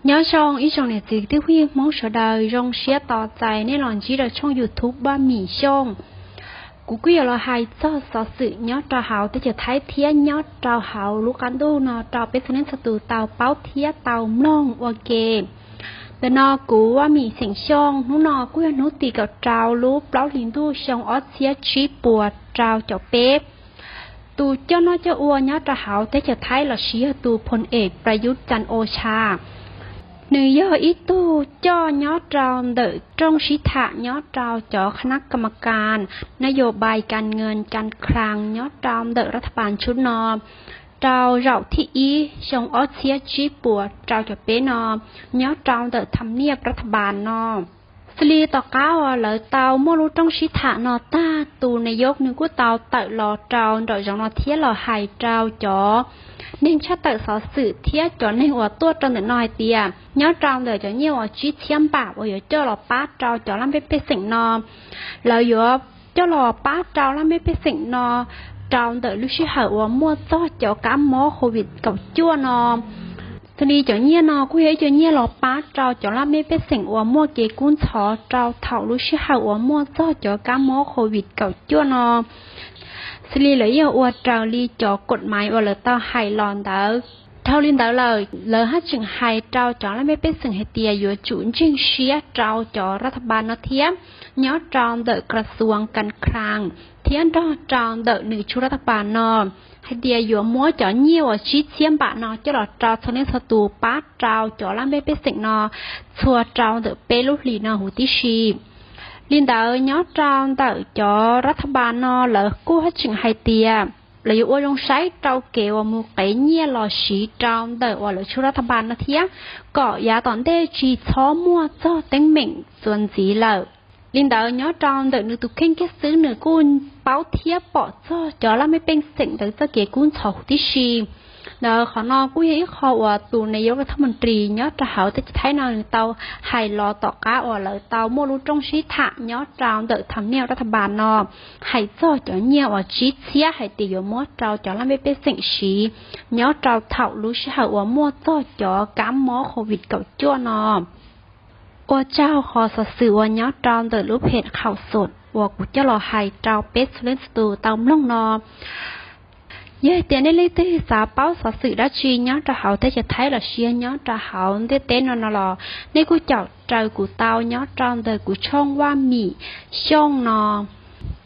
Nyob zoo ib tsoom niam txiv kwv tij phooj ywg Hmoob sawv daws, zoo siab tos txais nej los ntsib rau tshooj YouTube Vaj Mim Xyooj. Kuv kuj yuav los hais txog xov xwm nyob rau hauv teb chaws Thaib thiab nyob rau hauv lub qab ntuj no rau peb txhua leej txhua tus tau paub thiab tau mloog ua ke. Ntawm no kuv Vaj Mim xeem Xyooj, hnub no kuj yog hnub tim kaum rau lub plaub hlis ntuj xyoo ob txhiab tsib puas rau caum peb. Tus coj noj coj ua nyob rau hauv teb chaws Thaib los sis yog tus Phoo Es Prayuth Chan Ocha, nws yog ib tug coj nyob rau ntawm rooj sib tham nyob rau cov khab nab kam ma kas nab yos npais kas ngees kas khas nyob rau ntawm rab thab npas tshub no rau zaum thib ib xyoo ob txhiab tsib puas rau caum peb no nyob rau ntawm tham niaj rab thab npas no. Xws li tom qab uas lawv tau muaj lub rooj sib tham no tag, tus nais yos nws kuj tau tawm los rau nraum zoov no thiab los hais rau cov neeg tshaj tawm xov xwm thiab cov neeg uas tuaj rau ntawm no hais tias nyob rau ntawm cov nyiaj uas tsib txhiab npam uas yuav coj los pab rau cov laj mej pej xeem no, lawv yuav coj los pab rau laj mej pej xeem no rau ntawm lub sij hawm uas muaj txog cov kab mob COVID kaum cuaj no. Xws li cov nyiaj no kuj yog ib cov nyiaj los pab rau cov laj mej pej xeem uas muaj kev kub ntxhov rau thaum lub sij hawm uas muaj txog cov kab mob COVID kaum cuaj no. Xws li lawv yeej ua raws li cov kom maiv uas lawv tau hais los ntawd. Dhau li ntawd lawm, lawv haj tseem hais rau cov laj mej pej xeem hais tias yuav tsum ntseeg siab rau cov rab thab npas no thiab nyob rau ntawm kas xuas kas khas thiab nrog rau ntawm nws tshub rab thab npas no hais tias yuav muab cov nyiaj uas tsib txhiab npam no coj los rau txhua leej txhua tus pab rau cov laj mej pej xeem no txhua rau ntawm peb lub hlis no huv tib si. Li ntawd nyob rau ntawm cov rab thab npas no lawv kuj haj tseem hais tias lawv yuav ua zoo saib rau kev uas mus qev nyiaj los siv rau ntawm uas lawv tshub rab thab npas no thiab kom yav tom ntej tsis txhob muaj txog teeb meem txuas ntxiv lawm. Li ntawd nyob rau ntawm nws tus kheej kiag xwb nws kuj paub thiab pom txog cov laj mej pej xeem ntawd txoj kev kub ntxhov huv tib si. Ntawd qhov no kuj yog ib qho uas tus nais yos thaj mos ris nyob rau hauv teb chaws Thaib no nws tau hais los tom qab uas lawv tau muaj lub rooj sib tham nyob rau ntawm tham niaj rab thab npas no hais txog cov nyiaj uas tsib txhiab hais tias yuav muab rau cov laj mej pej xeem siv nyob rau thaum lub sij hawm uas muaj txog cov kab mob COVID kaum cuaj no. Ua tsaug qhov xov xwm uas nyob rau ntawm lub phem qhaum xom uas kuv coj los hais rau peb txhua leej txhua tus tau mloog no. Yog hais tias nej leej twg xav paub xov xwm dab tsi nyob rau hauv teb chaws Thaib los sis nyob rau hauv ntiaj teb no no los nej kuj caum raws kuv tau nyob rau ntawm kuv tshooj Vaj Mim Xyooj no,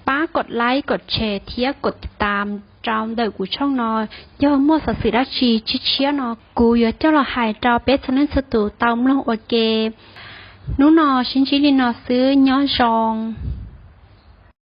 pab kom like kom share thiab kom tiv tam rau ntawm kuv tshooj no. Yog muaj xov xwm dab tsi tshiab tshiab no kuv yuav coj los hais rau peb txhua leej txhua tus tau mloog ua ke. Hnub no sib ntsib li no xwb, nyob zoo.